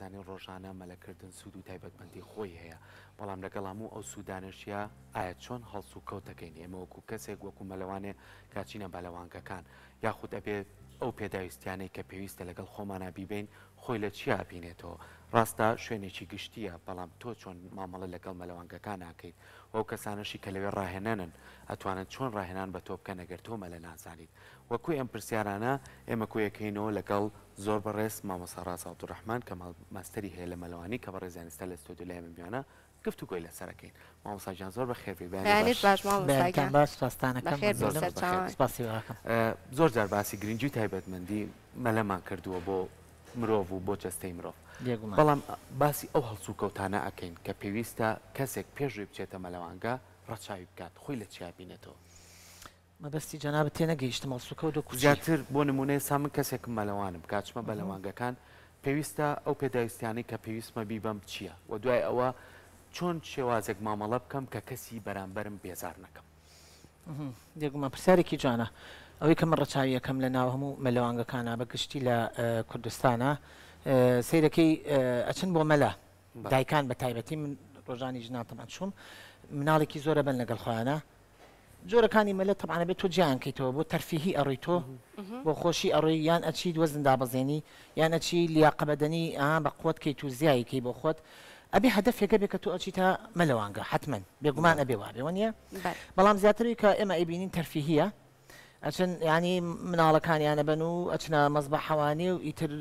ئەزانین ڕۆژانە مەلەکردن سوود و تایبەتمەندی خۆی هەیە، بەڵام لەگەڵ هەموو ئەو سوودانەشیا ئایا چۆن هەڵسوکەوت دەکەین ئێمە وەکو کەسێک وەکو مەلەوانێ کە ئەچینە مەلەوانگەکان یاخود ئەبێ ئەو پێداویستیانەی کە پێویستە لەگەڵ خۆمانا بیبەین خۆی لە چیا ئەبینێتەوە؟ ڕاستە شوێنێکی گشتییە بەڵام تۆ چۆن مامەڵە لەگەڵ مەلەوانگەکان ئەکەیت و ئەو کەسانەشی کە لەوێ ڕاهێنەنن ئەتوانن چۆن ڕاهێنان بە تۆ بکەن ئەگەر تۆ مەلە نازانیت؟ وە کۆی ئەم پرسیارانە ئێمە کۆیەکەینەوە لەگەڵ زۆر بەڕێز مامۆستا ڕاز عەبدولڕەحمان کە ماستەری هەیە لە مەلەوانی کە بەڕێزیان ئێستا لە ستۆدیۆ لای ئێمە میوانە گفتوگۆی لەسەر ئەکەین. مامۆستا گیان زۆر بەخێر بێی بەیانیت بەیانیت باش. باش مامۆستا بەیانتان گیان باش سوپاستانەکەم بەخێر بێی زۆر مەمنونم زۆر بەخێر سەرچاوان. بێی. سوپاسی ئێوەکەم. زۆر جار باسی گرنگی و تایبەتمەندی مەلەمان کردووە بۆ مرۆڤ و بۆ جەستەی مرۆڤ بێگومان. بەڵام باسی ئەو هەڵسوکەوتانە ئەکەین کە پێویستە کەسێک پێش ئەوەی بچێتە مەلەوانگە ڕەچاوی بکات خۆی لە چیا بینێتەوە. مەبەستی جەنابت تێنەگەیشتم هەڵسوکەوت وەکو چی؟ زیاتر بۆ نمونە ئێستا من کەسێکم مەلەوانم کە ئەچمە مەلەوانگەکان پێویستە ئەو پێداویستیانەی کە پێویستمە بیبەم چیە وە دوای ئەوە چۆن شێوازێک مامەڵە بکەم کە کەسی بەرامبەرم بێزار نەکەم؟ بێگومان پرسیارێکی جوانە. ئەوەی کە من ڕەچاوی ئەکەم لە ناو هەموو مەلەوانگەکانا بە گشتی لە کوردستانا سەیرەکەی ئەچن بۆ مەلە دایکان بە تایبەتی من ڕۆژانی ژنان تەبعەن چووم مناڵێکی زۆر ئەبەن لەگەڵ خۆیانا جۆرەکانی مەلە تەبعەن ئەبێت تۆ جیایان کەیتەوە بۆ تەرفیهی ئەڕۆی تۆ بۆ خۆشی ئەڕۆی یان ئەچیت وەزن دابەزێنی یان ئەچی لیاقە بەدەنی ئا بە قوت کەیت و زیایی کەی بۆ خۆت ئەبێ هەدەفێک هەبێ کە تۆ ئەچیتە مەلەوانگە حەتمەن بێگومان ئەبێ وابێ وەنیە بەڵام زیاتری کە ئێمە ئەیبینین تەرفیهیە ئەچن یانی مناڵەکانیان ئەبەن و ئەچنە مەزبەحەوانی و ئیتر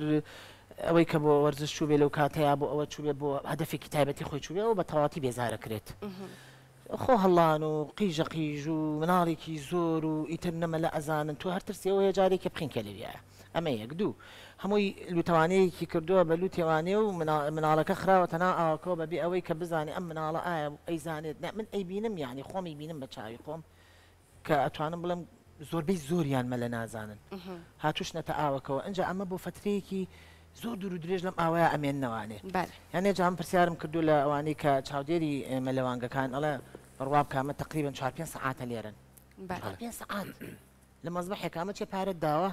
ئەوەی کە بۆ وەرزش چووبێ لەو کاتەیا بۆ ئەوە چووبێ بۆ هەدەفێکی تایبەتی خۆی چووبێ ئەو بە تەواتی بێزارەکرێت. خۆ هەڵان و قیژە قیژ و مناڵێکی زۆر و ئیتر نە مەلە ئەزانن تۆ هەر ترسی ئەوە هەیە جارێکی بخینکە لەویایە ئەمە یەک دوو هەمووی لوتەوانەیەکی کردووە بە لوتێوانێ و مناڵەکە خراوەتە ناو ئاوەکەوە بەبێ ئەوەی کە بزانێ ئەم مناڵە ئایا ئەیزانێت نا من ئەیبینم یانی خۆم ئەیبینم بە چاوی خۆم کە ئەتوانم بڵێم زۆربەی زۆریان مەلە نازانن هاتوشنەتە ئاوەکەوە ئنجا ئەمە بۆ فەترەیەکی زۆر دوور و درێژ لەم ئاوەیا ئەمێننەوانێ یانێ جا من پرسیارم کردو لە ئەوانەی کە چاودێری مەلەوانگەکان ئەڵێ بڕوا بکە ئەمە تەقریبەن چوار پێنج سەعاتە لێرەن چوار پێنج سەعات لە مەزبەحێکا ئەمە چێ پارەت داوە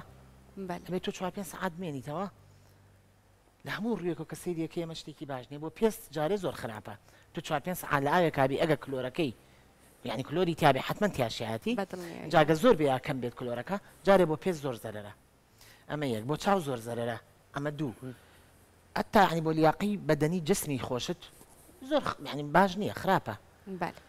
ئەبێ تۆ چوار پێنج سەعات بمێنیتەوە لە هەموو ڕوویەکەوە کە سەیری ئەکەی ئەمە شتێکی باش نیە بۆ پێست جارێ زۆر خراپە تۆ چوار پێنج سەعات لە ئاوێکا بی ئەگەر کلۆرەکەی یانی کلۆری تیابێ حەتمەن تیاشیایەتی بەدڵنیایی جا گەر زۆر بێ یا کەم بێت کلۆرەکە جارێ بۆ پێست زۆر زەرەرە ئەمە یەک بۆ چاو زۆر زەرەرە ئەمە دوو حەتا یانی بۆ لیاقەی بەدەنی جسمی خۆشت زۆر یانی باش نییە خراپە بەلێ.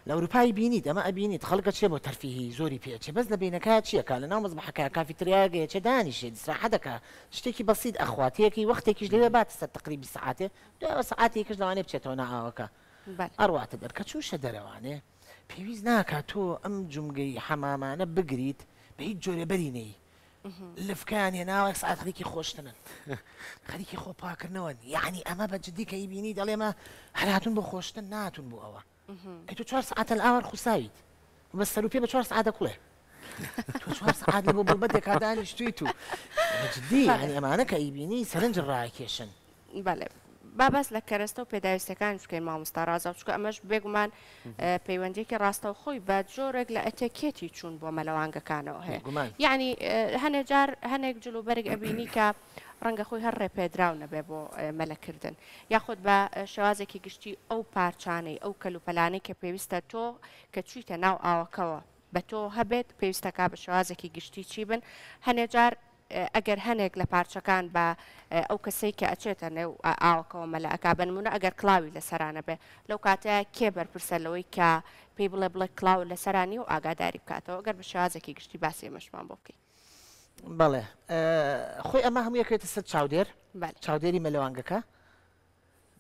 لە ئەوروپا ئەیبینیت ئەمە ئەبینیت خەڵک ئەچێ بۆ تەرفیهی زۆری پێ ئەچێ بەس لە بەینەکەیا چی ئەکا لە ناو مەزبەحەکەیا کافیتریایەک ئەچێ دانیشێت ئیسراحەت ئەکا شتێکی بەسیت ئەخوا تێکەی وەختێکیش لەوێ باتە سەر تەقریبی سەعاتێ دوای ئەوە سەعاتێکیش لەوانەیە بچێتەوە ناو ئاوەکە بەلێ. ئەڕواتە دەر کە چووشە دەرەوانێ پێویست ناکا تۆ ئەم جومگەی حەمامانە بگریت بە هیچ جۆرێ بەری نەیی لفکەیان هێناوە یەک سەعات خەریکی خۆشتنن خەریکی خۆ پاکردنەوەن یعنی ئەمە بە جدی کە ئیبینی دەڵێ مە هەر هاتوون بۆ خۆشتن ناتون بۆ ئەوە ئەی تۆ چوار سەعاتە لە ئاوار خوساویت بە سەر و پێ بە چوار سەعات دەکوڵێ تۆ چوار سەعات لە بۆ بڵبەتێکا دانیشتوویت و بە جدی یعنی ئەمانە کە ئیبینی سەرنج ڕاکێشن. بەڵێ با باس لە کەرەستە و پێداویستەکانیش بکەین مامۆستا ڕازاو چونکە ئەمەش بێگومان پەیوەندیەکی ڕاستەوخۆی بە جۆرێک لە ئەتێکێتی چوون بۆ مەلەوانگەکانەوە هەیە بێگومان. یعنی هەنێ جار هەنێک جل و بەرگ ئەبینی کە ڕەنگە خۆی هەر ڕێپێدراو نەبێ بۆ مەلەکردن یاخود بە شێوازێکی گشتی ئەو پارچانەی ئەو کەلوپەلانەی کە پێویستە تۆ کە چوویتە ناو ئاوەکەوە بە تۆ هەبێت پێویستەکە بە شێوازێکی گشتی چی بن هەنێ جار ئەگەر هەنێک لە پارچەکان بە ئەو کەسەی کە ئەچێتە نێو ئاوەکەوە مەلە ئەکا بە نمونە ئەگەر کڵاوی لەسەرا نەبێ لەو کاتەیا کێ بەرپرسە لەوەی کە پێی بڵێ بڵێ کڵاوت لەسەرا نیە و ئاگاداری بکاتەوە گەر بە شێوازێکی گشتی باسی ئەمەشمان بۆ بکەی. بەڵێ خۆی ئەمە هەمووی ئەکەوێتە سەر چاودێر بەلێ. چاودێری مەلەوانگەکە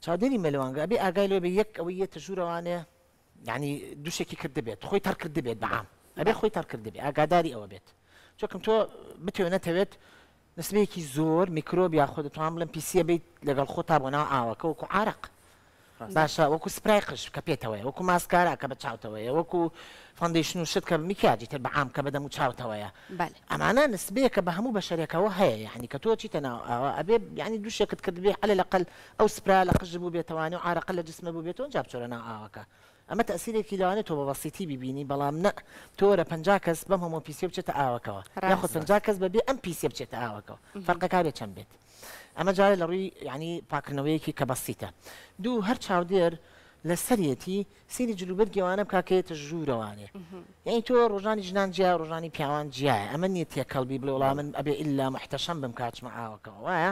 چاودێری مەلەوانگە ئەبێ ئاگای لێ بێ یەک ئەوەی یەتە ژوورەوانێ یانی دوشێکی کردبێت خۆی تەڕ کردبێت بە عام ئەبێ خۆی تەڕ کردبێ ئاگاداری ئەوە بێت چۆکم تۆ بتەوێ نەتەوێت نسبەیەکی زۆر میکرۆب یاخۆ دەتوانم بڵێم پیسیە بیت لەگەڵ خۆتا بۆ ناو ئاوەکە وەکو عارەق باشە وەکو سپرای قژ کە پێتەوەیە وەکو ماسکارا کە بە چاوتەوەیە وەکو foundation و شت کە میکیاجی تر بە عام کە بە دەم و چاوتەوەیە ئەمانە نسبەیەکە بە هەموو بەشەرێکەوە هەیە یعنی کە تۆ چیتە ناو ئاوە ئەبێ یعنی دوشێکت کردبێ عەلە لەقەل ئەو سپرایە لە قژت بووبێتەوانێ و عارەقە لە جسمت بووبێتەوە ئینجا بچۆرە ناو ئاوەکە ئەمە تەئسیرێکی لەوانەیە تۆ بە بەسیتی بیبینی بەڵام نە تۆ وەرە 50 کەس بەم هەموو پیسیە بچێتە ئاوەکەوە یاخود ڕاستە. 50 کەس بەبێ ئەم پیسیە بچێتە ئاوەکەوە فەرقەکە بێ چەند بێت. ئەمە جارێ لە ڕووی یانی پاکردنەوەیەکی کە بەسیتە. دوو هەر چاودێر لە سەرێتی سەیری جلوبەرگی ئەوانە بکا کە یەتە ژوورەوانێ. یانی تۆ ڕۆژانی ژنان جیایە ڕۆژانی پیاوان جیایە. ئەمە نییە تێکەڵ بی بڵێ وەڵا من ئەبێ ئیلا موحتەشەم بم کە ئەچمە ئاوەکەوە. وایە؟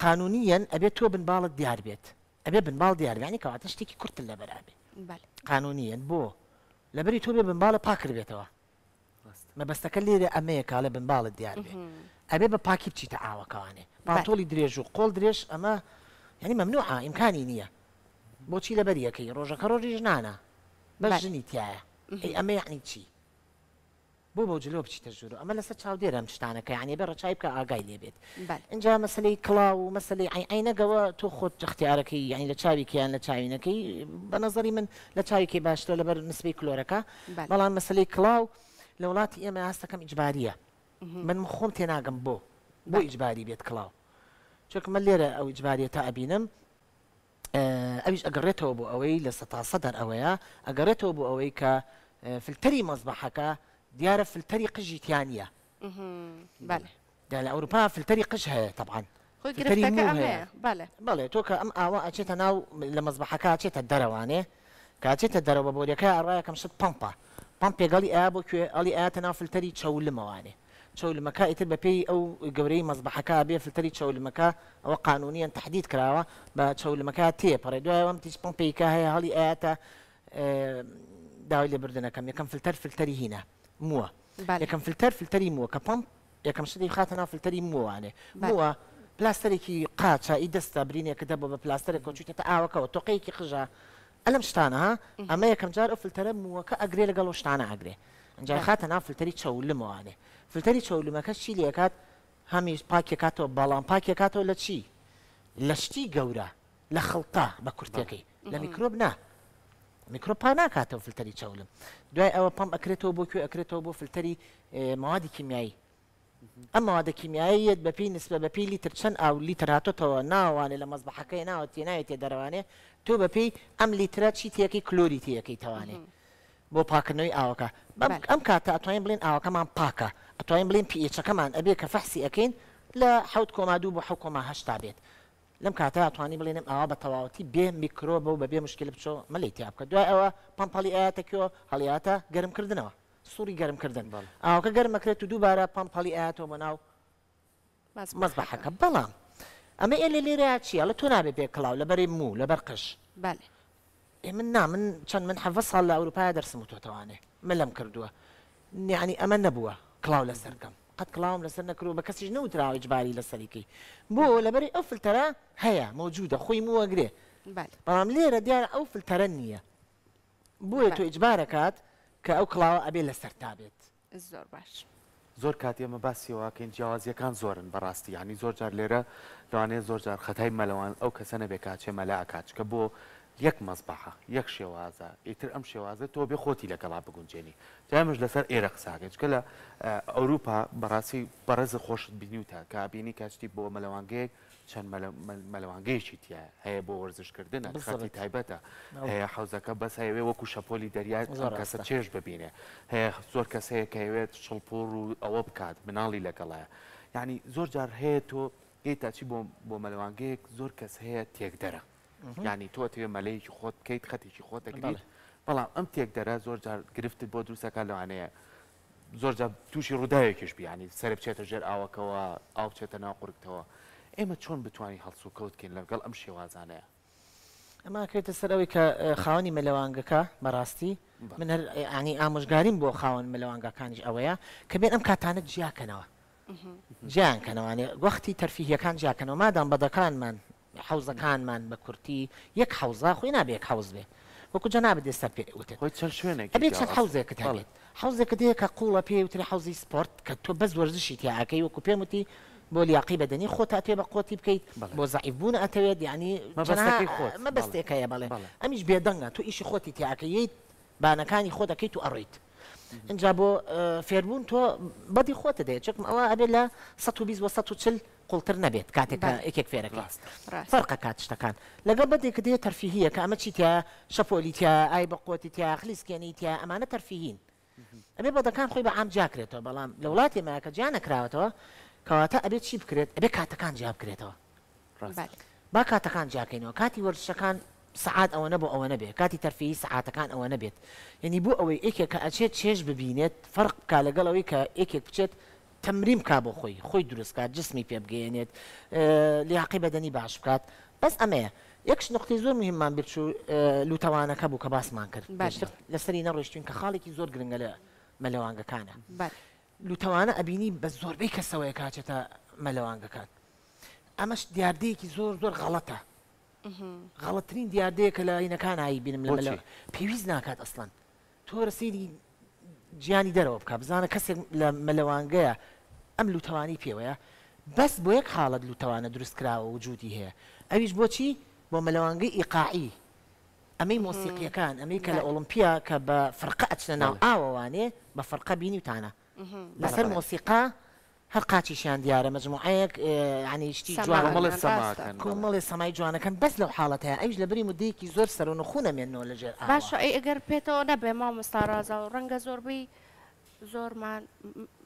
قانوونییەن ئەبێ تۆ بنباڵت دیار بێت. ئەبێ بنباڵ دیار بێ یانی کەواتە شتێکی کورتت لەبەر ئەبێ. قانوونییەن بۆ؟ لەبەری تۆ بێ بنباڵت پاک کردبێتەوە. مەبەستەکە لێرە ئەمەیە کاڵێ بنباڵت دیار بێ ئەبێ بە پاکی بچیتە ئاوەکەوانێ پانتۆڵی درێژ و قۆڵ درێژ ئەمە یعنی مەمنوعە ئیمکانی نییە بۆچی لەبەر یەکەی ڕۆژەکە ڕۆژی ژنانە بەس ژنی تایە ئەی ئەمە یعنی چی بۆ بەو جلۆ بچیتە ژوورو ئەمە لەسەر چاودێرە ئەم شتانە کە یعنی بێ ڕەچای بکە ئاگای لێ بێت ئینجا مەسەلەی کڵاو و مەسەلەی عەین عەینەگەوە تۆ خۆت ئیختیارەکەی یانی لە چاوی کێ یان لە چاوی نەکەی بە نەزەری من لە چاوی کەی باشترە لەبەر نسبەی کلۆرەکە بەڵام مەسەلەی کڵاو لە وڵاتی ئێمە هەستەکەم ئیجباریە من خۆم تێناگەم بۆ بۆ ئیجباری بێت کڵاو چونکە من لێرە ئەو ئیجباریە تا ئەبینم ئەویش ئەگەڕێتەوە بۆ ئەوەی 100% هەر ئەوەیە ئەگەڕێتەوە بۆ ئەوەی کە فلتەری مەزبەحەکە دیارە فلتەری قژی تیا نییە بەلێ. جا لە ئەوروپا فلتەری قژ هەیە تەبعەن خۆی فلتەری گرفتەکە موو هەیە ئەمەیە بەلێ. بەڵێ تۆ کە ئەم ئاوە ئەچێتە ناو لە مەزبەحەکە ئەچێتە دەرەوانێ کە ئەچێتە دەرەوە بە بۆریەکە ئەڕا یەکەم شت پەمپە پەمپێک ئەڵی ئەیا بۆ کوێ ئەڵی ئەیاتە ناو فلتەری چەولمەوانێ چەولمەکە ئیتر بە پێی ئەو گەورەی مەزبەحەکە ئەبێ فلتەری چەولمەکە ئەوە قانونیەن تەحدید کراوە بە چەولمەکە تێپەڕێ دوای ئەوەم تیج پەمپێکە هەیە هەڵی ئەیاتە داوای لێبوردنەکەم یەکەم فلتەر فلتەری هینە مووە یەکەم فلتەر فلتەری مووە کە پەمپ یەکەم شت دەیخاتە ناو فلتەری مووەوانێ مووە پلاستەرێکی قاچە ئی دەستە برینێکت هەبووە بە پلاستەرێکەوە چوویتەتە ئاوەکەوە تۆقەیەکی قژە ئەلەم شتانە ها ئەمە یەکەم جار ئەو فلتەرە مووەکە ئەگرێ لەگەڵ ئەو شتانە ئەگرێ ئینجا خاتە ناو فلتەری چەولمەوانێ فلتەری چەولمەکەش چی لێکات هەمیش پاکێکاتەوە بەڵام پاکێکاتەوە لە چی لە شتی گەورە لە خڵتە بە کورتەکەی لە میکرۆب نا میکرۆب پا ناکاتەوە فلتەری چەولم دوای ئەوە پەمپ ئەکرێتەوە بۆ کوێ ئەکرێتەوە بۆ فلتەری مەوادی کیمیایی ئەم مەوادە کیمیایی یەت بەپێی نسبە بەپێی لیتر چەند ئاو لیتر هاتۆتەوە ناوانێ لە مەزبەحەکەی ناوە تێناوی تێ دەرەوانێ تۆ بەپێی ئەم لیترە چی تێەکەی کلۆری تێەکەی تەوانێ بۆ پاکردنەوەی ئاوەکە بەم ئەم کاتە ئەتوانین بڵێن ئاوەکەمان پاکە ئەتوانین بڵێن pH ەکەمان ئەبێ کە فەحسی ئەکەین لە حەوت کۆما دوو بۆ حەوت کۆما هەشتا بێت لەم کاتە ئەتوانی بڵێن ئەم ئاوە بە تەواوەتی بێ میکرۆبە و بە بێ مشکلە بچۆ مەلەی تیا بکە دوای ئەوە پەمپ هەڵی ئەیاتە کوێ هەڵی ئەیاتە گەرم کردنەوە سوڕی گەرم کردن ئاوەکە گەرم ئەکرێت و دووبارە پەمپ هەڵی ئەیاتەوە بۆ ناو مەزبەحەکە بەڵام ئەمە ئێ لە لێرە چیە ئەڵێ تۆ نابێ بێ کڵاو لەبەرێ موو لەبەر قژ بەلێ. ئێ من نا من چەند من حەڤە ساڵ لە ئەوروپایە دەرسم وتۆتەوانێ مەلەم کردووە یانی ئەمە نەبووە کڵاو لەسەر کەم قەت کڵاوم لەسەر نەکردووە بە کەسیش نەوتراوە ئیجباری لەسەری کەی بۆ لەبەری ئەو فلتەرە هەیە مەوجودە خۆی مووەگرێ بەڵام لێرە دیارە ئەو فلتەرە نییە بۆیە تۆ ئیجبارەکات کە ئەو کڵاوە ئەبێ لەسەر تا بێت. زۆر باش. زۆر کات ئێمە باسی ئەوە ئەکەین جیاوازیەکان زۆرن بەڕاستی یانی زۆر جار لێرە لەوانەیە زۆر جار خەتای مەلەوان ئەو کەسە نەبێ کە ئەچێ مەلە ئەکات چکە بۆ یەک مەسبەحە یەک شێوازە ئیتر ئەم شێوازە تۆ بێ خۆتی لەگەڵا بگونجێنی جا ئێمەش لەسەر ئێرە قسە ئەکەین چکە لە ئەوروپا بەڕاستی بەڕێزت خۆشت بینیوتە کە ئەبینی کە ئەچیت بۆ مەلەوانگەیەک چەند مەلەوانگەیەکی تیایە هەیە بۆ وەرزش کردنە خەتی تایبەتە هەیە حەوزەکە بەس هەیەوێ وەکو شەپۆلی دەریا ئەم کەسە چێژ ببینێ هەیە زۆر کەس هەیە کە هەیەوێت شڵپوڕ و ئەوە بکات مناڵی لەگەڵایە یعنی زۆر جار هەیە تۆ یەی تاچی بۆ بۆ مەلەوانگەیەک زۆر کەس هەیە تێکدەرە یعنی تۆ ئەتەوێ مەلەیەکی خۆت بکەیت خەتێکی خۆت دەگریت بەڵام ئەم تێکدەرە زۆر جار گرفتت بۆ دروستەکە لەوانەیە زۆر جار تووشی ڕووداوێکیش بی یانی سەرت بچێتە ژێر ئاوەکەوە ئاو بچێتە ناو قورگتەوە ئێمە چۆن بتوانین هەڵسوکەوت کەین لەگەڵ ئەم شێوازانەیە؟ ئەمە ئەکەوێتە سەر ئەوەی کە خاوەنی مەلەوانگەکە بەڕاستی من هەر یانی ئامۆژگاریم بۆ خاوەن مەلەوانگاکانیش ئەوەیە کە بێن ئەم کاتانە جیاکەنەوە جیان کەنەوانێ وەختی تەرفیهیەکان جیاکەنەوە مادام بەدەکانمان حەوزەکانمان بە کورتی یەک حەوزە خۆی نابێ یەک حەوز بێ وەکو جەنابت ئێستا پێ وتت خۆی چەند شوێنێکی ئەبێ چەند جیاواز حەوزێکت بەڵێ. هەبێت حەوزێکت هەیە کە قوڵە پێی وترێ حەوزی سپۆرت کە تۆ بەس وەرزشی تیا ئەکەی وەکو پێم وتی بۆ لیاقەی بەدەنی خۆت ئەتوێ بە قوتی بکەیت بەڵێ. بۆ زەعیف بوون ئەتەوێت یانی چەنەها مەبەستەکەی خۆت بەڵێ مەبەستێک هەیە بەڵێ بەڵێ. ئەمیش بێدەنگە تۆ ئیشی خۆتی تیا ئەکەی یەیت بانەکانی خۆت ئەکەیت و ئەڕۆیت ئینجا بۆ فێربوون تۆ بەدی خۆتت هەیە چونکم ئەوە ئەبێت لە 120 بۆ 140 قوڵتر نەبێت کاتێک کە یەکێک فێرەکەی فەرقە کات شتەکان لەگەڵ بەدێکت هەیە تەرفیهیە کە ئەمە چی تیایە شەپۆلی تیایە ئای بە قوتی تیایە خلیسکێنی تیایە ئەمانە تەرفیهین ئەبێ بەدەکان خۆی بە عام جیاکرێتەوە بەڵام لە وڵاتی ئێمە کە جیا نەکراوەتەوە کەواتە ئەبێ چی بکرێت ئەبێ کاتەکان جیا بکرێتەوە. ڕاستە. با کاتەکان جیاکەینەوە کاتی وەرزشەکان سەعات ئەوەنە بۆ ئەوەنە بێ کاتی تەرفیهی سەعاتەکان ئەوەنە بێت یەنی بۆ ئەوەی یەکێک کە ئەچێت چێژ ببینێت فەرق بکا لەگەڵ ئەوەی کە یەکێک بچێت تەمرین بکا بۆ خۆی خۆی دروست کات جسمی پێ بگەیەنێت لیاقەی بەدەنی باش بکات بەس ئەمەیە یەکش نوقتەی زۆر مهممان بیرچوو لوتەوانەکە بوو کە باسمان کرد پێشتر لەسەری نەڕۆیشتوین کە خاڵێکی زۆر گرنگە لە مەلەوانگەکانە لوتەوانە ئەبینی بە زۆربەی کەسەوەیە کە ئەچێتە مەلەوانگەکان ئەمەش دیاردەیەکی زۆر زۆر غەڵەتە غەڵەتترین دیاردەیە کە لە ئاینەکان ئایبینم لە مەلە پێویست ناکات ئەسڵەن تۆ رەسیدی جیانی دەرەوە بکە بزانە کەسێک لە مەلەوانگەیە ئەم لوتەوانی پێوەیە بەس بۆ یەک حاڵەت لوتەوانە دروست کراوە وجودی هەیە ئەویش بۆچی بۆ مەلەوانگەی ئیقاعی ئەمەی مۆسیقیەکان ئەمەی کە لە ئۆڵمپیا کە بە فرقە ئەچنە ناو ئاوەوانێ بە فرقە بینیوتانە لەسەر مۆسیقا هەر قاچیشیان دیارە مەجموعەیەک یانی شتی جوان کۆمەڵێ سەما ئەکەن بەڵێ. کۆمەڵێ سەمای جوان ئەکەن بەس لەو حاڵەتەیا ئەویش لەبری مودەیەکی زۆر سەرونخوون ئەمێننەوە لە ژێر ئاوا. باشە ئەی ئەگەر پێتەوە نەبێ مامۆستا ڕازاو ڕەنگە زۆربەی زۆرمان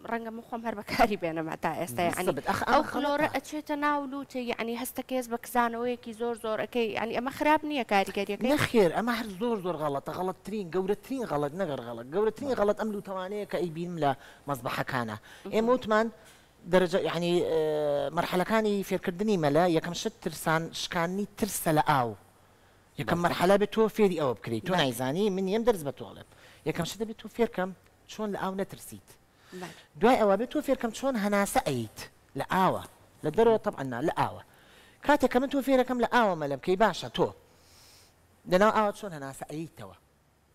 ڕەنگە من خۆم هەر بەکاری بێنم هەتا ئێستا یەعنی بالضبط ئەخ ئەو ئەمە کلۆرە خەڵەتە. ئەچێتە ناو لووتە یەعنی هەستەکەی هەست بە کزانەوەیەکی زۆر زۆر ئەکەی یەعنی ئەمە خراپ نییە کاریگەریەکەی؟ نەخێر ئەمە هەر زۆر زۆر غەڵەتە غەڵەتترین گەورەترین غەڵەت نەگەر غەڵەت گەورەترین غەڵەت ئەم لووتەوانەیە کە ئەیبینم لە مەزبەحەکانە ئێمە وتمان دەرەجە یانی مەرحەلەکانی فێرکردنی مەلە یەکەم شت ترسان شکاندنی ترسە لە ئاو یەکەم مەرحەلە بێت تۆ فێری ئەوە بکری تۆ نایزانی من یەم دەرس بە تۆ ئەڵێم یەکەم شت دەبێت تۆ فێرکەم چۆن لە ئاو نەترسیت دوای ئەوە بێت تۆ فێرکەم چۆن هەناسە ئەیت لە ئاوە لە دەرەوە تەبعەن نا لە ئاوە کاتێک کە من تۆ فێرەکەم لە ئاوە مەلە بکەی باشە تۆ لەناو ئاوە چۆن هەناسە ئەیتەوە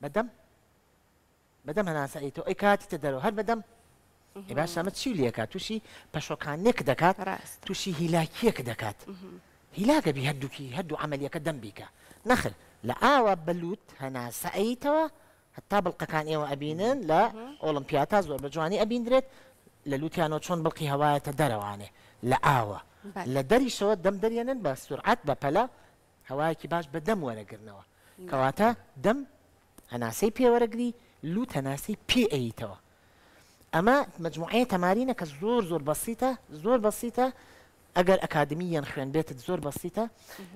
بەدەم بەدەم هەناسە ئەی تۆ ئەی کە هاتیتە دەرەوە هەر بەدەم ئەی باشە ئەمە چی لێکات تووشی پەشۆکانێک دەکات ڕاست. تووشی هیلاکیەک دەکات هیلاکە بی هەردووکی هەردوو عەمەلیەکە دەم بیکە نەخر لە ئاوە بەلووت هەناسە ئەیتەوە هەتا بڵقەکان ئێوە ئەبینن لە ئۆڵمپیاتا زۆر بە جوانی ئەبیندرێت لە لووتیانەوە چۆن بڵقی هەوایەتە دەرەوانێ لە ئاوە بەلێ. لە دەریشەوە دەم دەریەنن بە سورعەت بە پەلە هەوایەکی باش بە دەم وەرەگرنەوە کەواتە دەم هەناسەی پێ وەرەگری لوت هەناسەی پێ ئەیتەوە ئەمە مجموعەیە تەمارینە کە زۆر زۆر بەسیتە زۆر بەسیتە ئەگەر ئەکادمییەن خوێن بێتت زۆر بەسیتە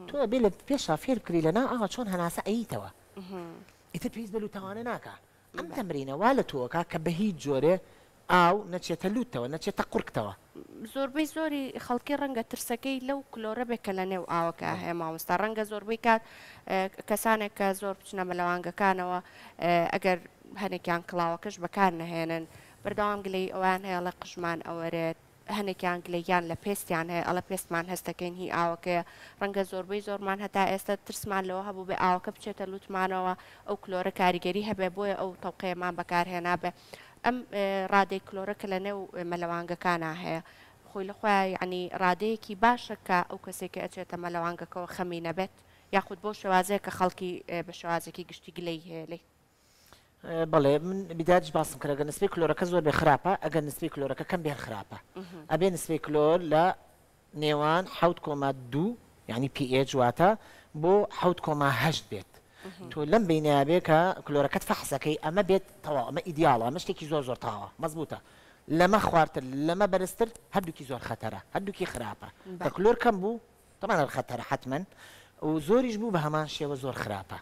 تۆ ئەبێ لە پێشا فێر بکری لە ناو ئاوا چۆن هەناسە ئەیتەوە ئیتر پێویست بە لوتەوانە ناکا ئەم تەمرینە وا لە تۆ ئەکا کە بە هیچ جۆرێ ئاو نەچێتە لوتتەوە نەچێتە قوڕگتەوە. زۆربەی زۆری خەڵکی ڕەنگە ترسەکەی لەو کلۆرە بێ کە لە نێو ئاوەکە هەیە مامۆستا ڕەنگە زۆربەی کات کەسانێک کە زۆر بچنە مەلەوانگەکانەوە ئەگەر هەنێکیان کڵاوەکەش بەکار نەهێنن بەردەوام گلەیی ئەوەیان هەیە ئەڵێ قژمان ئەوەرێت هەنێکیان گلەییان لە پێستیان هەیە ئەڵێ پێستمان هەستەکەین هی ئاوەکەیە ڕەنگە زۆربەی زۆرمان هەتا ئێستا ترسمان لەوە هەبووبێ ئاوەکە بچێتە لوتمانەوە ئەو کلۆرە کاریگەری هەبێ بۆیە ئەو تەوقەیەمان بەکارهێنابێ ئەم ڕادەی کلۆرە کە لە نێو مەلەوانگەکانا هەیە خۆی لە خۆیا یەعنی ڕادەیەکی باشە کە ئەو کەسەی کە ئەچێتە مەلەوانگەکەوە خەمی نەبێت یاخود بەو شێوازەیە کە خەڵکی بە شێوازێکی گشتی گلەیی هەیە لێی. بەڵێ من بیدایەتیش باسم کرد ئەگەر نسبەی کلۆرەکە زۆر بێ خراپە ئەگەر نسبەی کلۆرەکە کەم بێ هەر خراپە ئەبێ نسبەی کلۆر لە نێوان 7.2 یعنی pH واتە بۆ 7.8 بێت تۆ لەم بینایە بێ کە کلۆرەکەت فەحسەکەی ئەمە بێت تەواو ئەمە ئیدیاڵە ئەمە شتێکی زۆر زۆر تاوە مەزبوتە لەمە خوارتر لەمە بەرزتر هەردووکی زۆر خەتەرە هەردووکی خراپە کە کلۆر کەم بوو تەبعەن هەر خەتەرە حەتمەن و زۆریش بوو بە هەمان شێوە زۆر خراپە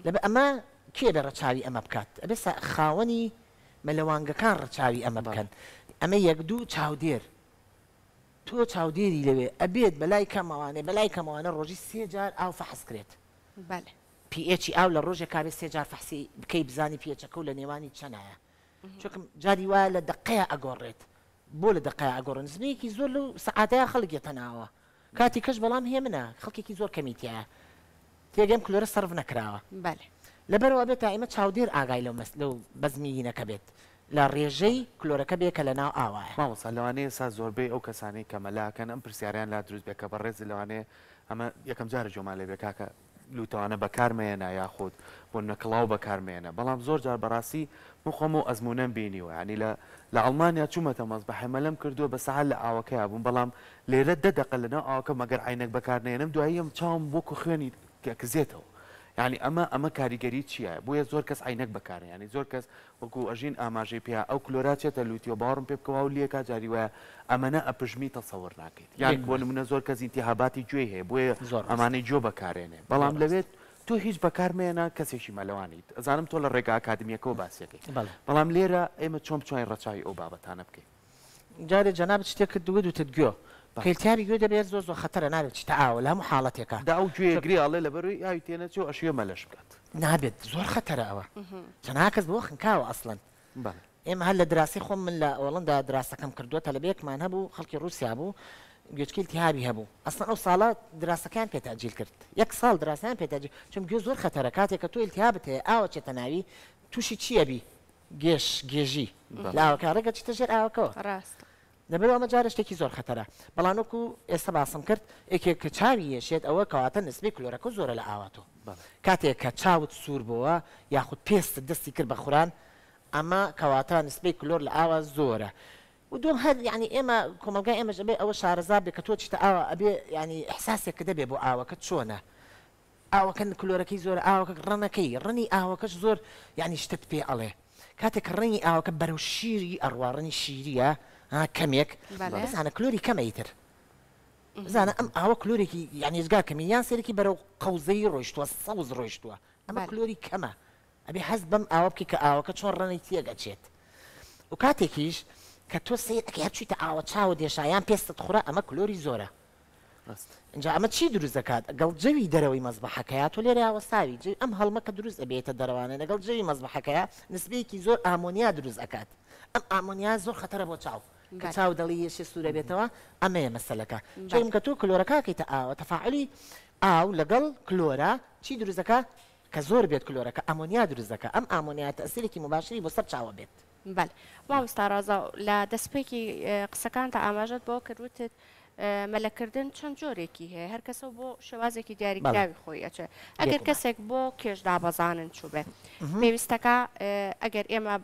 لەبەر ئەمە کێ بێ ڕەچاوی ئەمە بکات ئەبێ خاوەنی مەلەوانگەکان ڕەچاوی ئەمە بکەن ئەمە یەک دوو چاودێر تۆ چاودێری لەوێ ئەبێت بەلای کەمەوانێ بەلای کەمەوانە ڕۆژی سێ جار ئاو فەحس کرێت بەلێ. pH ی ئاو لە ڕۆژێکا بێ سێ جار فەحسی بکەی بزانی pH ەکە و لە نێوانی چەنایە چونکە جاری وایە لە دەقەیا ئەگۆڕێت بۆ لە دەقەیا ئەگۆڕێت نزمەیەکی زۆر لەو سەعاتەیا خەڵک یەتە ناوە کاتی کەش بەڵام هێمنە خەڵکێکی زۆر کەمی تیایە تێگەم کلۆرە سەرف نەکراوە. بەلێ. لەبەرئەوە ئەبێت دائیمە چاودێر ئاگای لەو مەس لەو بەزمیینەکە بێت لە ڕێژەی کلۆرەکە بێ کە لە ناو ئاوایە. مامۆستا لەوانەیە ئێستا زۆربەی ئەو کەسانەی کە مەلا ئەکەن ئەم پرسیارەیان لا دروست بێ کە بەڕێزت لەوانەیە ئەمە یەکەم جارە گوێمان لێ بێ کاکە لوتەوانە بەکار مەیەنە یاخود بۆ نمونە کڵاو بەکار مەیەنە بەڵام زۆر جار بەڕاستی من خۆم ئەو ئەزموونەم بینیوە یانی لە لە ئەڵمانیا چوومەتە مەسبەحێ مەلەم کردووە بە سەعات لە ئاوەکەیا بووم بەڵام لێرە دە دەقە لەناو ئاوەکە مەگەر عەینەک بەکار نەیەنم دواییەم چاوم وەکو خوێنی ئەکزێتەوە. یانی ئەمە ئەمە کاریگەری چییە؟ بۆیە زۆر کەس عەینەک بەکارە یانی زۆر کەس وەکو ئەژین ئاماژەی پێیا ئەو کلۆرا چێتە لوتیەوە باوەڕم پێ بکە واو لێکا جاری وایە ئەمەنە ئەپژمی تەسەور ناکەیت یان بۆ بێگومان. نمونە زۆر کەس ئینتیهاباتی گوێی هەیە بۆیە زۆر ڕاستە. ئەمانەی گوێ بەکارێنێ بەڵام زۆر لەوێ ڕاستە. تۆ هیچ بەکار مەیەنە کەسێکی مەلەوانیت ئەزانم تۆ لە ڕێگا ئەکادمیەکەوە باسیەکەی بەڵێ. بەڵام لێرە ئێمە چۆن بتوانین ڕەچاوی ئەو بابەتانە بکەین؟ جارێ جەنابت شتێک کرد وتت گوێ بەڵێ. کە التهابی گوێ دەبێت زۆر زۆر خەتەرە نابێت بچیتە ئاوە لە هەموو حاڵەتێکا دا ئەو گوێیە چونکە گرێ ئەڵێ لەبەروی ئاوی تێنەچێ و ئەشیوێ مەلەش بکات. نابێت زۆر خەتەرە ئەوە چەنەها کەس بەوە خنکاوە ئەسڵەن. بەڵێ. ئێمە هەر لە دراسەی خۆم من لە ئۆڵەندا دراسەکەم کردووە تەلەبەیەکمان هەبوو خەڵکی ڕووسیا بوو گوێچکەی التهابی هەبوو ئەسڵەن ئەو ساڵە دراسەکەیان پێ تەئجیل کرد یەک ساڵ دراسەیان پێ تەئجیل چون گوێ زۆر خەتەرە کاتێک کە تۆ التهابت هەیە ئاوە چێتە ناوی تووشی چی ئەبی گێژ گێژی لە ئاوەکە ڕێک ئەچیتە ژێر ئاوەکەوە ڕاستە. لەبەرئەوە ئەمە جارێ شتێکی زۆر خەتەرە بەڵام وەکو ئێستا باسم کرد یەکێک کە چاوی یەشێت ئەوە کەواتە نسبەی کلۆرەکە زۆرە لە ئاوا تۆ کاتێک کە چاوت سوور بۆوە یاخود پێستت دەستی کرد بە خوران ئەمە کەواتە نسبەی کلۆر لە ئاوا زۆرە و دووەم هەر یانی ئێمە کۆمەڵگای ئێمەش ئەبێ ئەوە شارەزا بێ کە تۆ چیتە ئاوا ئەبێ یانی ئیحساسێکت هەبێ بۆ ئاوەکە چۆنە ئاوەکە کلۆرەکەی زۆرە ئاوەکە ڕەنەکەی ڕەنی ئاوەکەش زۆر یانی شتت پێ ئەڵێ کاتێک کە ڕەنگی ئاوەکە بەرەو شیری ئەڕوا ڕەنی شیریە ها کەمێک بەڵێ. بزانە کلۆری کەمە ئیتر بزانە ئەم ئاوە کلۆرێکی یانی ئێجگار کەمی یان سەیرێکی بەرەو قەوزەیی ڕۆیشتووە سەوز ڕۆیشتووە ئەمە بەڵێ. کلۆری کەمە ئەبێ هەست بەم ئاوە بکەی کە ئاوەکە چۆن ڕەنگی تێک ئەچێت و کاتێکیش کە تۆ سەیر ئەکەی هەر چوویتە ئاوە چاوت دێشا یان پێستت خورا ئەمە کلۆری زۆرە ئینجا ئەمە چی دروست دەکات ئەگەڵ جەوی دەرەوەی مەزبەحەکەیا تۆ لێرەیا وەستاوی جەوی ئەم هەڵمە کە دروست ئەبێتە دەرەوانە لەگەڵ جەوی مەزبەحەکەیا نسبەیەکی زۆر ئامۆنیا دروست ئەکات ئەم ئامۆنیا زۆر خەتەرە بۆ چاو کە چاو دەڵی یەشێ سوورە بێتەوە ئەمەیە مەسەلەکە چونکە تۆ کلۆرەکە ئەکەیتە ئاوە تەفاعولی ئاو لەگەڵ کلۆرە چی دروست دەکا کە زۆر بێت کلۆرەکە ئەمۆنیا دروست دەکا ئەم ئامۆنیا تەئسیرێکی موباشری بۆ سەر چاوە بێت. بەلێ مامۆستا ڕازاو لە دەستپێکی قسەکانتا ئاماژەت بەوە کرد وتت مەلەکردن چەند جۆرێکی هەیە هەر کەسەو بۆ شێوازێکی دیاریکراوی خۆی ئەچێ ئەگەر کەسێک بۆ کێش دابەزانن چوبێ پێویستەکە ئەگەر ئێمە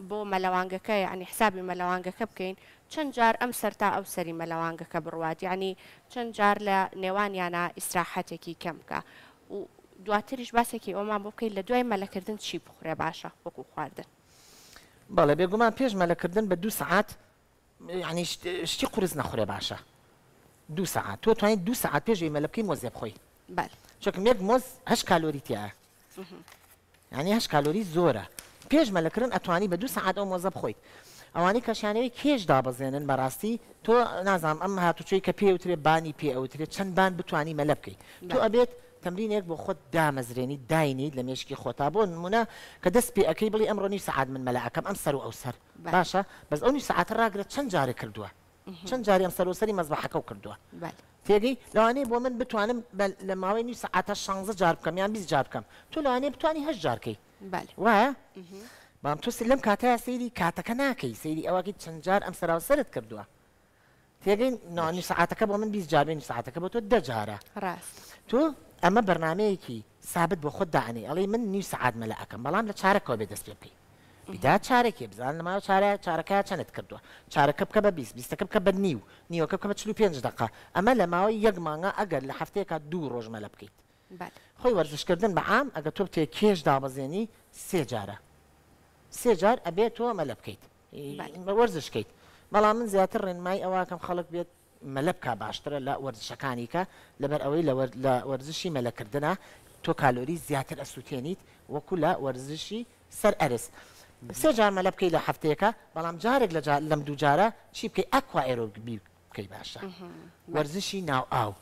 بۆ مەلەوانگەکە یعنی حسابی مەلەوانگەکە بکەین چەند جار ئەم سەر تا ئەو سەری مەلەوانگەکە بڕوات یعنی چەند جار لە نێوانیانە ئیسراحەتێکی کەم بکە و دواتریش باسێکی ئەومان بۆ بکەیت لە دوای مەلەکردن چی بخورێ باشە وەکو خواردن. بەڵێ بێگومان پێش مەلەکردن بە دوو سەعات یعنی شتی قورس نەخورێ باشە دوو سەعات تۆ توانیت دوو سەعات پێش ئەوەی مەلە بکەی مۆزێ بخۆی بەلێ. چونکە یەک مۆز هەشت کالۆری تیایە یعنی هەشت کالۆری زۆرە پێش مەلەکردن ئەتوانی بە دوو سەعات ئەو مۆزە بخۆیت ئەوانەی کەشیانەوەی کێش دابەزێنن بەڕاستی تۆ نازانم ئەم هاتوچۆی کە پێ وترێ بانی پێ ئەوترێ چەند بان بتوانی مەلە بکەیت تۆ ئەبێت تەمرینێک بۆ خۆت دامەزرێنی داینیت لە مێشکی خۆتا بۆ نمونە کە دەست پێ ئەکەی بڵێی ئەمڕۆ نیو سەعات من مەلە ئەکەم ئەم سەر و ئەو سەر باشە بەس ئەو نیو سەعاتە ڕاگرە چەند جارێ کردووە چەند جاری ئەم سەر و سەری مەزبەحەکەو کردووە تێگەی لەوانەیە بۆ من بتوانم لە ماوەی نیو سەعاتە شانزە جار بکەم یان 20 جار بکەم تۆ لەوانەیە بتوانی هەشت جار کەی وایە بەڵام تۆ لەم کاتەیا سەیری کاتەکە ناکەی سەیری ئەوەکەی چەند جار ئەم سەراو سەرت کردووە تێگەی نیو سەعاتەکە بۆ من 20 جار بێ نیو سەعاتەکە بۆ تۆ دە جارە ڕاست تۆ ئەمە بەرنمەیەکی سابت بۆ خۆت دائەنێی ئەڵێی من نیو سەعات مەلە ئەکەم بەڵام لە چارەکەوە بێ دەست پێ بکەی بیدا چارەکێ بزان لە ماوە چارە چارەکە چەنت کردووە چارەکە بکە بە 20 بیستەکە بکە بە نیو نیوەکە بکە بە 45 دقە ئەمە لە ماوەی یەک مانگا ئەگەر لە هەفتەیەکا دوو ڕۆژ مەلە بکەیت خۆی وەرزشکردن بە عام ئەگەر تۆ بتەوێت کێش دابەزێنی سێ جارە سێ جار ئەبێ تۆ مەلە بکەیت وەرزش کەیت بەڵام من زیاتر ڕێنمایی ئەوەکەم خەڵک بێت مەلە بکا باشترە لە وەرزشەکانی کە لەبەر ئەوەی لە وەرزشی مەلەکردنا تۆ کالۆری زیاتر ئەسوتێنیت وەکو لە وەرزشی سەر ئەرز سێ جار مەلە بکەی لە هەفتەیەکا بەڵام جارێک لە جار لەم دوو جارە چی بکەی ئەکوا ئێرۆبی بکەی باشە وەرزشی ناو ئاو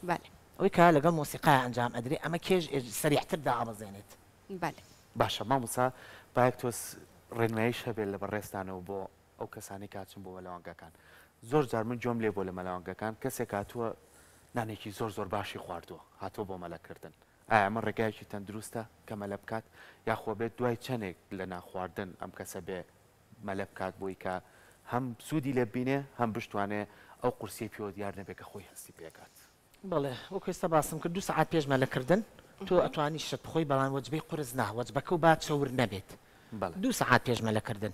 ئەوەی کە لەگەڵ مۆسیقا ئەنجام ئەدرێ ئەمە کێش سەریعتر دائەبەزێنێت. بەلێ. باشە مامۆستا با یەک تۆز ڕێنماییش هەبێت لە بەڕێزتانەوە بۆ ئەو کەسانەی کە ئەچن بۆ مەلەوانگەکان زۆر جار من گوێم لێ بووە لە مەلەوانگەکان کەسێک هاتووە نانێکی زۆر زۆر باشی خواردووە هاتووە بۆ مەلەکردن ئایا ئەمە ڕێگایەکی تەندروستە کە مەلە بکات یاخۆ بێت دوای چەندێک لە نانخواردن ئەم کەسە بێ مەلە بکات بۆی کە هەم سوودی لێ ببینێ هەم بشتوانێ ئەو قورسیەی پێوە دیار نەبێ کە خۆی هەستی پێکات. بەڵێ وەکو ئێستا باسم کرد دوو سەعات پێش مەلە کردن تۆ ئەتوانی شت بخۆی بەڵام وەجبەی قورس نا وەجبەکەو با چەور نەبێت دوو سەعات پێش مەلە کردن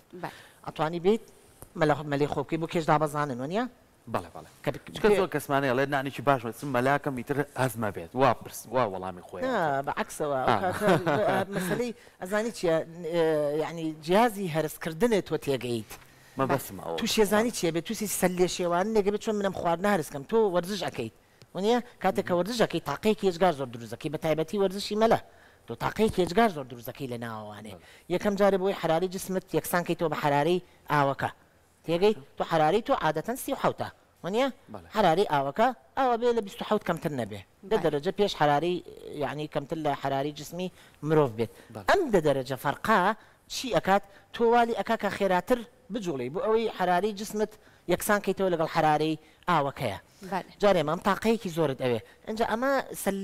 ئەتوانی بیت مەلە مەلەی خۆ بکەی بۆ کێش دابەزانن وەنیە؟ بەڵێ بەڵێ چونکە زۆر کەسمان هەیە ئەڵێ نانێکی باش بەچم مەلاکەم ئیتر هەست مەبێت وا پرس وا وەڵامی خۆی نا بە عەکسەوە ئەو کاتە مەسەلەی ئەزانی چیە یەعنی جیهازی هەرس کردنێ تۆ تێگەیت مەبەستم ئەوە توشی ئەزانی چیە بێ توسی سەر لێشێواننێک ئەبێ چۆن من ئەم خواردنە هەرس کەم تۆ وەرزش ئەکەیت وەنیە کاتێک کە وەرزش ئەکەی تاقەیەکی ئێجگار زۆر دروست ئەکەی بە تایبەتی وەرزشی مەلە تۆ تاقەیەکی ئێجگار زۆر دروست ئەکەی لە ناوەوانێ یەکەم جارێ بۆی حەرارەی جسمت یەکسان کەیتەوە بە حەرارەی ئاوەکە تێگەی تۆ حەرارەی تۆ عادەتەن 37 ە وەنیە حەرارەی ئاوەکە ئاوا بێ لە 27 کەمتر نەبێ دە دەرەجە پێش حەرارەی یەعنی کەمتر لە حەرارەی جسمی مرۆڤ بێت ئەم دە دەرەجە فەرقە چی ئەکات تۆ والی ئەکا کە خێراتر بجوڵێی بۆ ئەوەی حەرارەی جسمت یەکسان کەیتەوە لەگەڵ حەرارەی ئاوەکەیە جارێ مام تاقەیەکی زۆرت ئەوێ ئینجا ئەمە سەر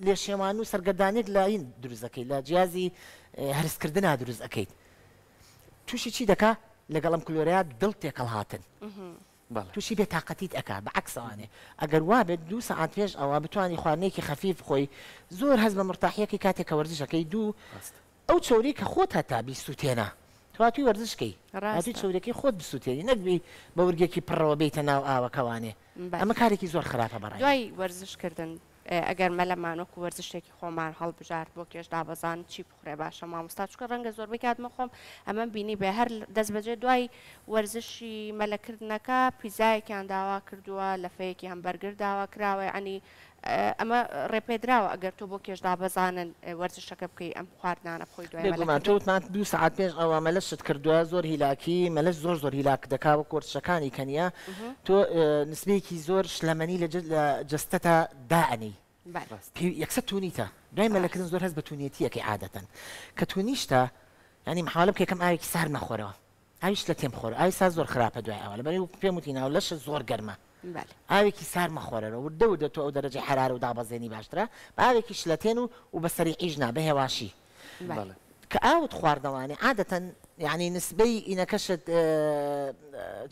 لێشێوان و سەرگەردانێک لە این دروست ئەکەیت لە جیازی هەرسکردنا دروست ئەکەیت تووشی چی دەکا لەگەڵ ئەم کلۆرەیا دڵ تێکەڵ هاتن تووشی بێ تاقەتیت ئەکا بە عەکسەوانێ ئەگەر وابێت دوو سەعات پێش ئەوە بتوانی خواردنێکی خەفیف بخۆی زۆر هەست بە مورتاحیەکەی کاتێک کە وەرزش ئەکەی دوو ئەو چەوری کە خۆت هەتا بیسوتێنە تۆ هاتووی وەرزش کەی هاتووی چەوریەکەی خۆت بسوتێنی نەک بێی بە ورگێکی پڕەوە بێیتە ناو ئاوەکەوانێ ئەمە کارێکی زۆر خراپە بەڕای من. دوای وەرزش کردن ئەگەر مەلەمان وەکو وەرزشێکی خۆمان هەڵبژارد بۆ کێش دابەزان چی بخورێ باشە مامۆستا چونکە ڕەنگە زۆربەی کات من خۆم ئەمەم بینی بێ هەر دەستبەجێ دوای وەرزشی مەلەکردنەکە پیزایەکیان داوا کردووە لەفەیەکی هەمبەرگر داوا کراوە یەعنی ئەمە ڕێپێدراوە ئەگەر تۆ بۆ کێش دابەزانن وەرزشەکە بکەی ئەم خواردنانە بخۆی دوای بێگومان تۆ مەلەکردن. وتمان دوو سەعات پێش ئەوە مەلەشت کردووە زۆر هیلاکی مەلەش زۆر زۆر هیلاک دەکا وەک وەرزشەکانی کە نیە تۆ نسبەیەکی زۆر شلەمەنی لە جەستەتا دائەنێی پێ یەکسەر تونیتە دوای مەلەکردن زۆر هەست بە تونیەتی ئەکەی عادەتەن کە تونیشتە یانی محاولە بکە یەکەم ئاوێکی سارد مەخۆرەوە ئاوی شلەتێن بخۆرە ئاوی سارد زۆر خراپە دوای ئەوە لەبەر وەکو پێم وتی ناو لەشت زۆر گەرمە ئاوێکی سارد مەخۆرەرەوە وردە وردە تۆ ئەو دەرەجەی حەرارە و دابەزێنی باشترە بە ئاوێکی شلەتێن و و بە سەریعیش نا بە هێواشی کە ئاوت خواردەوانێ عادەتەن یانی نسبەی ئینەکەشت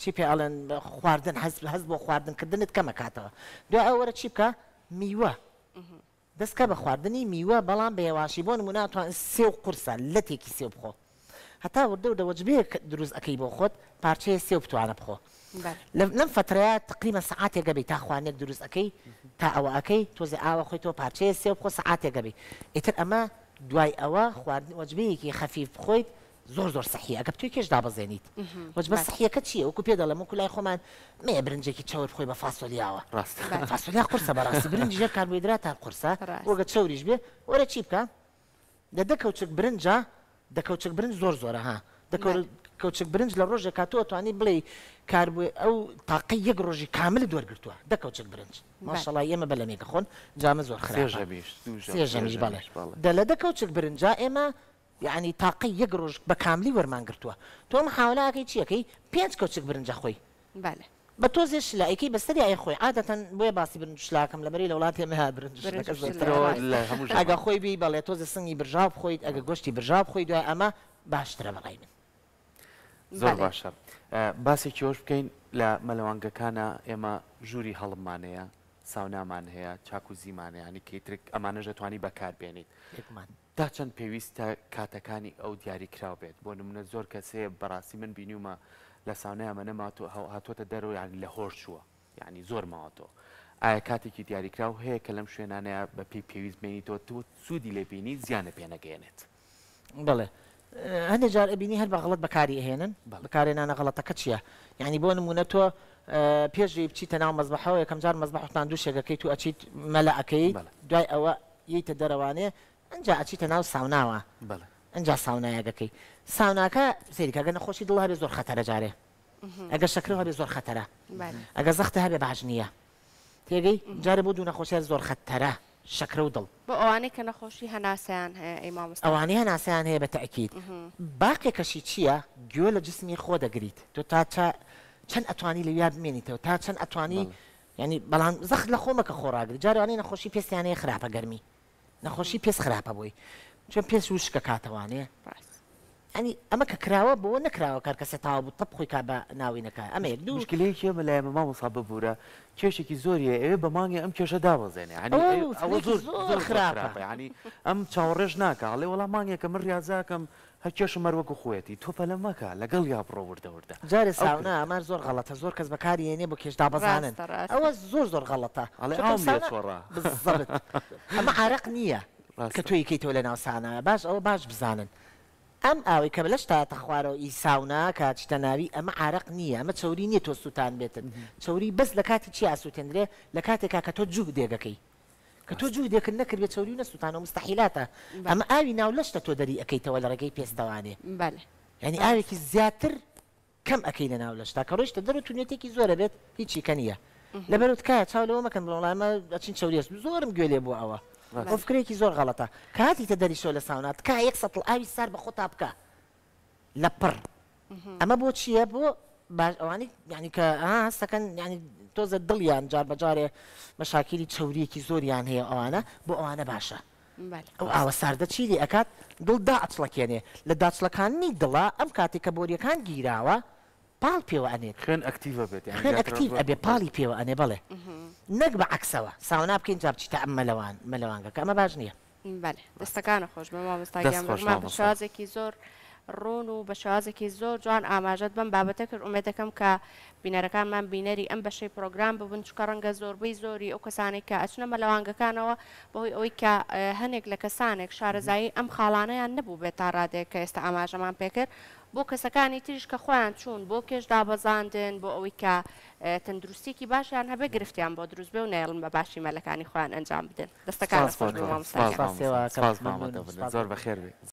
چی پێ ئەڵێن خواردن هەست هەست بۆ خواردن کردنت کەم ئەکاتەوە دوای ئەوە وەرە چی بکە میوە دەست کە بە خواردنی میوە بەڵام بە هێواشی بۆ نمونە ئەتوان سێو قورسە لەتێکی سێو بخۆ هەتا وردە وردە وەجبەیەک دروست ئەکەی بۆ خۆت پارچەیە سێو بتوانە بخۆ لەم فەترەیە تقریبا سەعاتێک ئەبی تا خواردنێک دروست ئەکەی تا ئەوە ئەکەی تۆزێ ئاو ئەخۆیتەوە پارچەیە سێو بخۆ سەعاتێک ئەبی ئیتر ئەمە دوای ئەوە خواردن وەجبەیەکی خەفیف بخۆیت زۆر زۆر سەحیە ئەگەر بتوێ کێش دابەزێنیت وەجبە سەحیەکە چیە وەکو پێ دەڵێم وەکو لای خۆمان مەیە برنجێکی چەور بخۆی بە فاسۆلیاوە فاسۆلیا قورسە بەڕاستی برنجی ژێر کاربۆهیدراتان قورسە وەگە چەوریش بێ وەرە چی بکە لە دە کەوچک برنجە دە کەوچک برنج زۆر زۆرە ها دە کەوچک برنج لە ڕۆژێکا تۆ ئەتوانی بڵێی کاربۆ ئەو تاقەی یەک ڕۆژی کاملت وەرگرتووە دە کەوچک برنج ماشەڵا ئێمە بەلەمێکە خۆن جامە زۆر خراپە سێ ژەمیش بەڵێ دە لە دە کەوچک برنجا ئێمە یەعنی تاقەی یەک ڕۆژ بە کاملی وەرمان گرتووە تۆ محاوەلە ئەکەی چی ئەکەی پێنج کەوچک برنج ئەخۆی بەلێ. بە تۆزێ شلە ئەیکەی بە سەریا ئەیخۆی عادەتەن بۆیە باسی برنج و شلە ئەکەم لەبەرەی لە وڵاتی ئێمە برنج و شلەکە زۆرترە ئەگە خۆی بی بەڵێ تۆزێ سنگی برژاو بخۆیت ئەگە گۆشتی برژاو بخۆی دوای ئەمە باشترە بەڕای من. زۆر باشە باسێکی ئەوش بکەین لە مەلەوانگەکانە ئێمە ژووری هەڵممان هەیە ساونامان هەیە چاکوزیمان هەیە ینی کەیترک ئەمانەش دەتوانی بەکار بێنیت تا چەند پێویستە کاتەکانی ئەو دیاریکراو بێت؟ بۆ نمونە زۆر کەس هەیە بەڕاستی من بینیومە لە ساونای ئەمەنە هاتووەتە دەرەوە یانی لە هۆش چووە یانی زۆر ماوەتەوە ئایا کاتێکی دیاریکراو هەیە کە لەم شوێنانەیە بە پێی پێویست بێنیتەوە تۆ سوودی لێ بینی زیانە پێ نەگەیەنێت؟ بەڵێ هەندێک جار ئەبینی هەر بە غەڵەت بەکاری ئەهێنن بەکارهێنانە غەڵەتەکە چییە؟ یانی بۆ نمونە تۆ پێش لەوەی بچیتە ناو مەزبەحەوە یەکەم جار مەزبەحتان دوشێک ئەکەیت و ئەچیت مەلە ئەکەیت دوای ئەوە یەیتە دەرەوانێ ئنجا ئەچیتە ناو ساوناوە ئنجا ساونایەک ئەکەی ساوناکە سەیری کە ئەگەر نەخۆشی دڵ هەبێ زۆر خەتەرە جارێ ئەگەر شەکرە هەبێ زۆر خەتەرە ئەگە زەختە هەبێ باش نییە تێگەی جارێ بۆ دوو نەخۆشی هەر زۆر خەتەرە شەکرە و دڵ. بۆ ئەوانەی کە نەخۆشی هەناسەیان هەیە ئەی مامۆستا. ئەوانەی هەناسەیان هەیە بە تەئکید. باقیەکەشی چییە گوێ لە جسمی خۆ دەگریت تۆ تا چەند ئەتوانی لەویا بمێنیتەوە تا چەند ئەتوانی یانی بەڵام زەخت لە خۆ مەکە خۆڕاگری جارێ وانەیە نەخۆشی پێستیان هەیە خراپە گەرمی نەخۆشی پێست خراپە بۆی چۆن پێست وشکە کاتەوانێ ینی ئەمە کە کراوە بۆ نەکراوە کار کەسە تاوا بوو تەپ خۆی کا بە ناوی نەکە ئەمە یەک دوو مشکلەیەکی ئەمە لای ئەمە مامۆستا ببورە کێشێکی زۆری هەیە ئەوێ بە مانگێ ئەم کێشە دابەزێنێ یانی ئەوە زۆر زۆر خراپە یانی ئەم چاوەڕێش ناکا ئەڵێ وەڵا مانگێکە من ڕیازاکەم. هەر کێشم هەر وەکو خۆیەتی تۆ پەلە مەکە لەگەڵیا بڕۆ وردە وردە. جارێ ئەو ساونا ئەمە زۆر غەڵەتە زۆر کەس بەکاری یەنێ بۆ کێش دابەزانن ڕاستە ڕاستە. ئەوە زۆر زۆر غەڵەتە ئەڵێ چونکە ئاوم لێ ساونا چۆڕا. بالضبط ئەمە عارەق نییە کە ڕاستە. تۆ یکەیتەوە لەناو سانایا باش ئەوە باش بزانن ئەم ئاوەی کە لەشتا هاتە خوارەوە ئی ساونا کە ئەچیتە ناوی ئەمە عارەق نییە ئەمە چەوری نییە تۆ سوتان بێتن چەوری بەس لە کاتی چی ئاسوتێندرێ لە کاتێکا کە تۆ جوهدێک ئەکەی کە تۆ جوهدێکت نەکردبێ چەوری و نەسوتانەوە موستەحیلاتە ئەمە ئاوی ناو لەشتە تۆ دەری ئەکەیتەوە لە ڕێگەی پێستەوانێ بەلێ یانی ڕاستە. ئاوێکی زیاتر کەم ئەکەی لە ناو لەشتا کە ڕۆیشتە دەرەوە تونێتێکی زۆر ئەبێت هیچی کە نییە لەبەرو تکایە چاو لەوە مەکەن بڵێن وەڵا ئێمە ئەچین چەوری ئەس زۆرم گوێ لێ بووە ئەوە ئەو فکرەیەکی زۆر غەڵەتە کە هاتیتە دەریشەوە لە ساونا تکایە یەک سەتڵ ئاوی سارد بە خۆتا بکە لە پڕ ئەمە بۆ چییە بۆ باش ئەوانەی یعنی کە ها هەستەکەن یعنی تۆزە دڵیان جار بە جارێ مەشاکیلی چەوریەکی زۆریان هەیە ئەوانە بۆ ئەوانە باشە ئەو ئاوە ساردە چی لێ ئەکات دڵ دائەچڵەکێنێ لە داچڵەکاندنی دڵا ئەم کاتێک کە بۆریەکان گیراوە پاڵ پێوە ئەنێت. خوێن ئەکتیڤ ئەبێت یانی خوێن زیاتر ئەکتیڤ ئەبێ پاڵی پێوە ئەنێ بەڵێ نەک بە عەکسەوە ساونا بکەین جا بچیتە ئەم مەلەوان مەلەوانگەکە ئەمە باش نییە. بەلێ دەستەکانت خۆش بێ مامۆستا دەست گیان خۆش بێگومان بە مامۆستا. شێوازێکی زۆر ڕوون و بە شێوازێکی زۆر جوان ئاماژەت بەم بابەتە کرد ئومێد دەکەم کە بینەرەکانمان بینەری ئەم بەشەی پرۆگرام ببن چونکە ڕەنگە زۆربەی زۆری ئەو کەسانەی کە ئەچنە مەلەوانگەکانەوە بەهۆی ئەوەی کە هەنێک لە کەسانێک شارەزایی ئەم خاڵانەیان نەبووبێت تا ڕادەیەک کە ئێستا ئاماژەمان پێکرد بۆ کەسەکانی تریش کە خۆیان چوون بۆ کێش دابەزاندن بۆ ئەوەی کە تەندروستیەکی باشیان هەبێ گرفتیان بۆ دروست بێ و نەیەڵن بە باشی مەلەکانی خۆیان ئەنجام بدەن. دەستەکانت سپاس خۆش بۆ بێ تۆ مامۆستا سپاس گیان. سپاس مامۆستا سپاس مامۆستا مامۆستا زۆر بەخێر بێی.